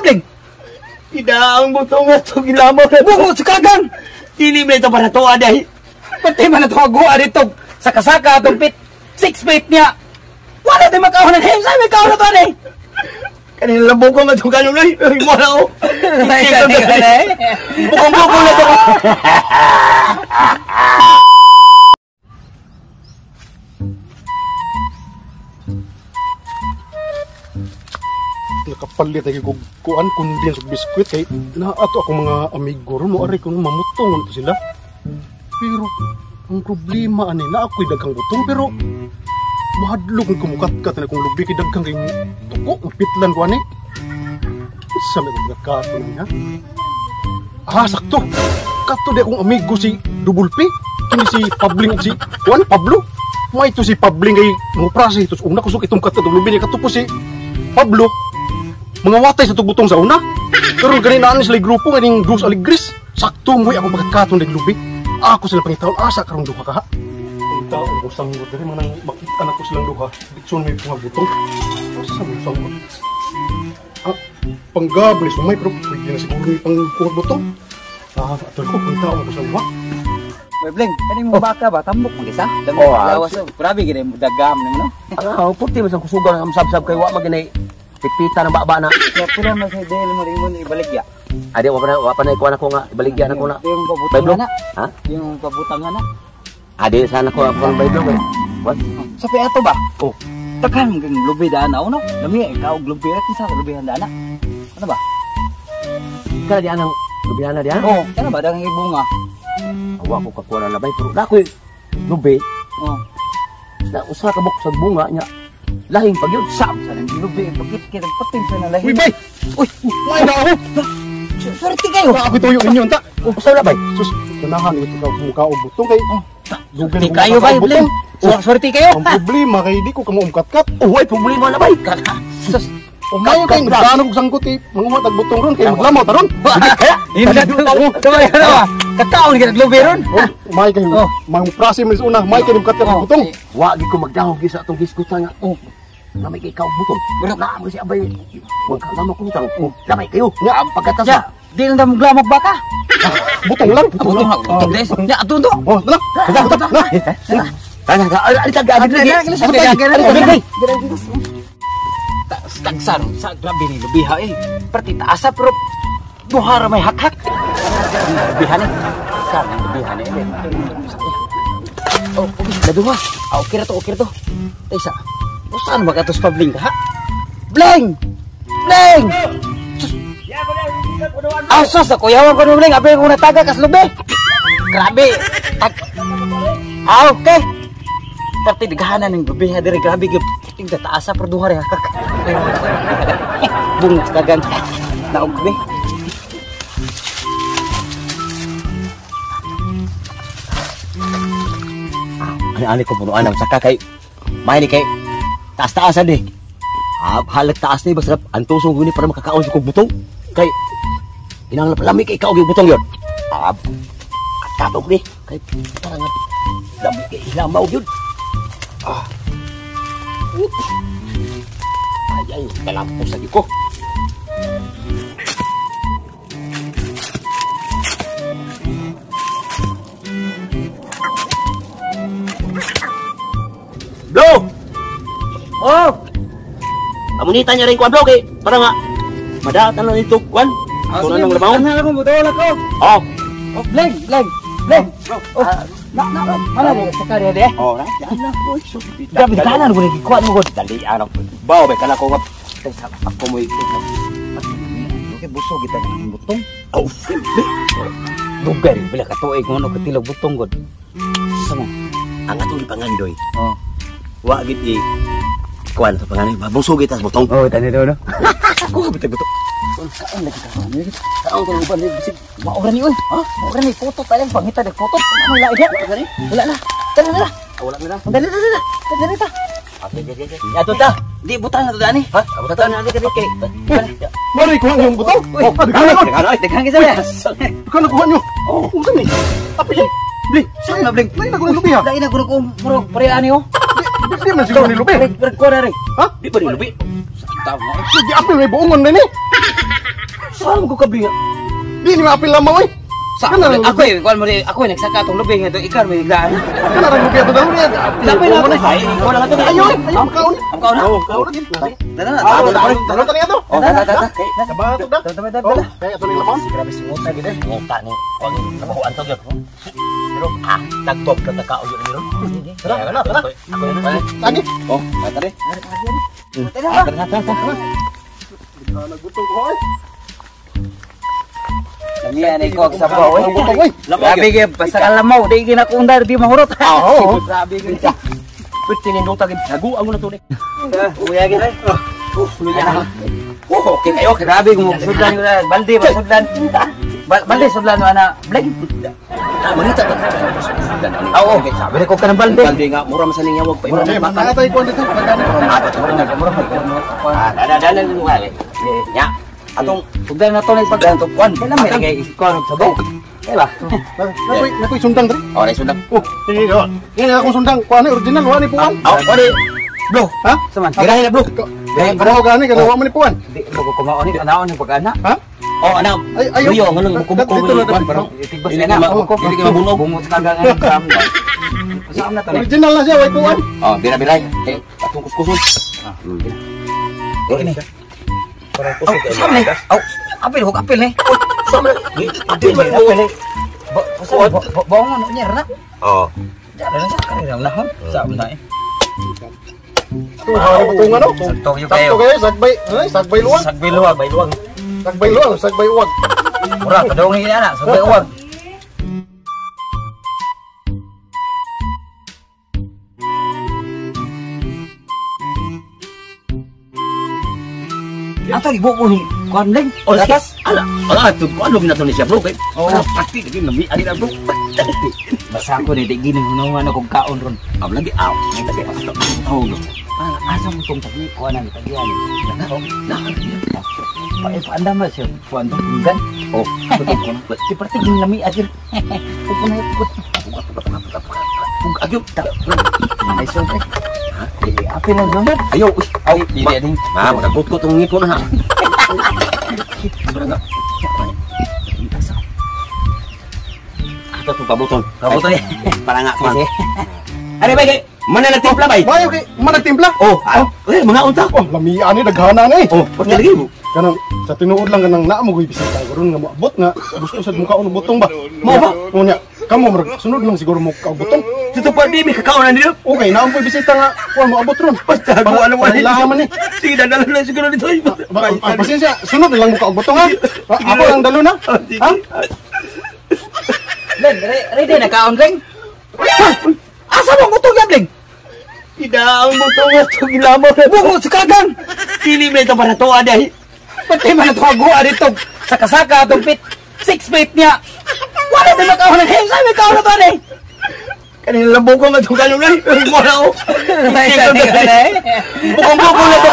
Bling? Ida ang butong ato gilamaw na. Bungo sa kagang. Dili man ito para tuwa dahil. Pati man ito aguan dito. Saka-saka atong pit. 6 feet niya. Wala tayo makaon na. Sa may kaon na to ani. Kanina lang bukong atong kanon ay. Wala ko. Bukong-bukong na to. Nakapalit ay kog kuan kundi sa biskwit kay naato ako mga amigo ron mo aray kun mamutong to sila. Pero ang problema ani na ako'y daghang butong pero mahadlok kung kumukatkat na kung lubi kay daghang kay tuko mapitlan ko ani. Sa may kagkato niya. Ah, sakto. Kato di akong amigo si Double P. Kini si Pabling si kuan Pablo. May ito si Pabling kay nguprase ito una kusog itong kato lubi niya kato po si Pablo. Mga watay sa tugutong sa una. Pero ganinaan sila grupo ganing Dos Alegres. Sakto mo ako pagkatong naglubi. Ako sila pangitaon asa karong duha ka. Ang tao ko sanggot diri manang makita na ko silang duha. Dikson may mga butong. Asa mo sanggot? Ah, panggab ni sumay pero pwede na siguro ni pangkuha butong. Ah, atol ko pangitaon ko sa duha. Boy Bling, kani mo baka ba tambok man gisa? Damo lawas. Grabe gid mo dagam nimo no. Ah, puti man sa kusugan ang sab-sab kay wa man pipita ng baba na. Kaya pula man sa dahil mo rin mo ibaligya. Adi, wa pa na ikuan ako nga, ibaligya na ko na. Yung pabutangan na. Ha? Yung pabutangan na. Adi, sana ko ako ang bayblog eh. What? Sa piato ba? Oh. Takhan mong lubi daan na, no? Lami, ikaw lubi rin sa lubihan daan na. Ano ba? Kala diyan ang lubihan na diyan? Oo, kana ba? Dagang ibunga. Awa ko kakuha na labay, pero nako'y lubi. Oo. Na usa ka buk sa bunga niya. Lahing pag yun, sab sa nang lubi, bakit kita patin sa nalahin. Uy, bay! Uy, may na ako! Swerte kayo! Ako tuyo ninyo, ta! Oh, basta wala, bay! Sus, ganahan, ito ka mukha o butong kay... Swerte kayo, bay, Bling! Swerte kayo! Ang problema kay di ko kamuumkat-kat. Oh, ay, problema na, bay! Sus! Umayo kayo, nagdano kong sangkot eh. Manguha tag butong ron, kay maglamaw ta ron. Kaya! Kamay ka na ba? Kakaon ka naglubi ron? Umay kayo, may prase mo una, may kayo mukatkat ang butong. Wagi ko magdahog sa atong gisgutan nga. Lamay kay ikaw butong. Pero naamo si abay. Huwag ka lamang kutang. Lamay kayo. Nga ang pagkatasa. Di lang na maglamok baka. Butong lang. Butong lang. Ya, ato to. Oh, tala. Tala. Tala. Tagsan sa grabe ni lubiha eh. Perti taasa pero duha ra may hakhak. Lubiha ni. Sa lubiha ni. Oh, naduha. Ah, okay ra to, okay ra to. Taysa. Saan ba katos pabling ka, ha? Bling! Bling! Ah, sus, nakuyawan ko no, Bling. Abi ko nataga kas lubi. Grabe. Tag. Ah, okay. Perti dighanan ning lubiha diri grabe gyud. Tingda taasa pero duha ra hakak. Bunga kagan. Naog be. Ani-ani ko punuan ang saka kay may ni kay taas-taasan eh. Halag taas ni basta ang tusong guni para makakaon sa kog butong. Kay inang lami kay ikaw og butong yon. Katabog ni kay para nga lami kay ilamaw gyud. Ah. Ay ay kalampos lagi ko. Bro! Oh! Amunita niya rin kuan bro kay para nga madatan na nito kuan. Ako na nang lamaw. Ano ko buto ko. Oh. Oh, Bling, Bling. Bling. Oh. Na na. Mana di sa kare de. Oh, na. Grabe kanan ko ni kuan mo gud. Dali ano. Bao be kana ko nga ako mo Okay, busog kita ng butong. Oh, simple. Dugay bila ka tuig ngono katilog butong gud. Samo. Ang atong gipangandoy. Oh. Wa gid i kuan to pangandoy, mabusog kita sa butong. Oh, tani do no. Ko ka bitag butong. Kaon lagi ka. Kaon ko uban bisig. Maura ni oy. Ha? Maura ni photo tayo pangita de photo. Ano la ida? Wala na. Tara na. Wala na. Dali dali dali. Dali ta. Okay, okay. Ato ta. Di butang na to dani. Ha? Butang na kay kay. Mari kuha yung butong. Oh, daghan daghan gyud sa. Daghan kuha nyo. Oh, unsa ni? Api. Bli, saan na bling? Lain na ko lubi ha. Lain na ko murag pare ani oh. Di man siguro ni lubi. Pare ko na rin. Ha? Di ba ni lubi? Sa tawo. Di api may buongon na ni. Saan ko kabi nga? Di ni maapil lamaw eh. Sa ako eh, kuan mo di, ako eh nagsaka tong lubi nga to ikaw may biglaan. Kana ra lubi ato dalo niya. Lapay na ako. Ay, ikaw lang ato. Ayo, ayo kaon. Ang kaon na. Oh, kaon. Dala na. Dalo tani ato. Oh, tata tata. Sabato to da. Tata tata. Oh, kay ato ning lamon. Grabe singuta gid eh. Nguta ni. Kuan trabahoan to gyud. Pero tagtop ka ta kaon yun ron. Tara, tara. Ako na. Lagi. Oh, tara. Tara. Tara, tara, tara. Nagutong ko ay. Lamian ay ko sa sabaw eh. Butong oy. Grabe gyud basta ka lamaw di ginakundar di mahurot. Oo. Grabe gyud. Pwede nindota gyud. Haguan mo na to ni. Uya gyud eh. Oh, na. Oh, okay kayo. Grabe kung sudlan ko na balde ba sudlan. Balde sudlan no ana. Bling. Mangita ta. Oo, sabi ko ka ng balde. Balde nga mura man sa ning yawag pa imo. Eh, mana tay kuan dito. Pagkano? Ah, dada dada mo ka. Nya. Atong Sudlan na to ni pag kuan. Kailan may kay kuan og sabaw. Kay ba? Nakoy, nakoy sundang diri. Oh, na sundang. Oh, sige do. Yan akong sundang. Kuan ni original wa ni puan. Oh, ori. Bro. Ha? Saman. Girahin na bro. Girahin bro gani kana wa man ni puan. Di mo ko kumaon ni anaon ni pag-ana. Ha? Oh, ana. Ay, ayo. Luyo nganong buko-buko Dito na, kuan dito. pero Tigbas dili na ka na. dili ka mabunog. Bungot ka gangan kam. Saan na to ni? Original na siya way puan. Oh, bira biray. Kay atong kuskuson. Ah. Ini. Parang kusog kayo. Saan ni? Aw, apil hug apil ni. Sama. Apil ni, apil ni. Bongon niya na. Oh. Jara na siya kanina na hon. Saan na eh. Tuha butungan no. Sakto gyud kayo. Sakto kayo sagbay, ay sagbay luwag. Sagbay luwag, bay luwag. Sagbay luwag, sagbay uwag. Mura padong ni ana, sagbay uwag. Ato ibuko ni kuan ling. Oh, lakas. Ala, ala ato kuan lo ginato ni siya bro kay. Oo. Pati lagi nami ani na bro. Basta ko ni di gininghunungan akong kaon ron. Am lagi aw. Lagi asto. Oh. Parang asa mo tong tagi kuan ang tagian. Na. Pa paandam ba siya kuan tong pinggan. Oh, ato ko na. Si parte ginlami agir. Upo na ikot. Ug agyo. Ay so eh. Apil lang doon. Ayo, uy. Aw, dili ading. Ma, magagot ko tong ngipon ha. Ato tong pabuton. Pabuton eh. Para nga kuan. Sige. Ari bay kay mana nagtimpla bay? Bayo kay man nagtimpla. Oh, eh mga unta. Oh, lamian ni daghana ni. Oh, pati lagi mo. Kanang sa tinuod lang kanang naa mo goy bisita karon nga moabot nga gusto sad mo kaon og butong ba. Mao ba? Unya, kamo murag sunod lang siguro mo kaog butong. Dito pa di mi kakaon na dito. Okay, naa mo bisita nga kuan moabot ron. Basta ko alam Para ilaha man ni. Sige, dadala na siguro dito. Pasensya, sunod na lang mo kaog butong ha. Ako lang dalo na. Ha? Len, ready na kaon ling. Asa mo butong yan ling? Idaang butong ato gilamo na. Bungo sa kagang. Dili man ito para tuwa dahil. Pati man ito aguan dito. Saka-saka atong feet. 6 feet niya. Wala din makaon ng him. Sabi kaon na to eh. Kanina lang bukong at kanong na. Wala ko. Bukong-bukong na to.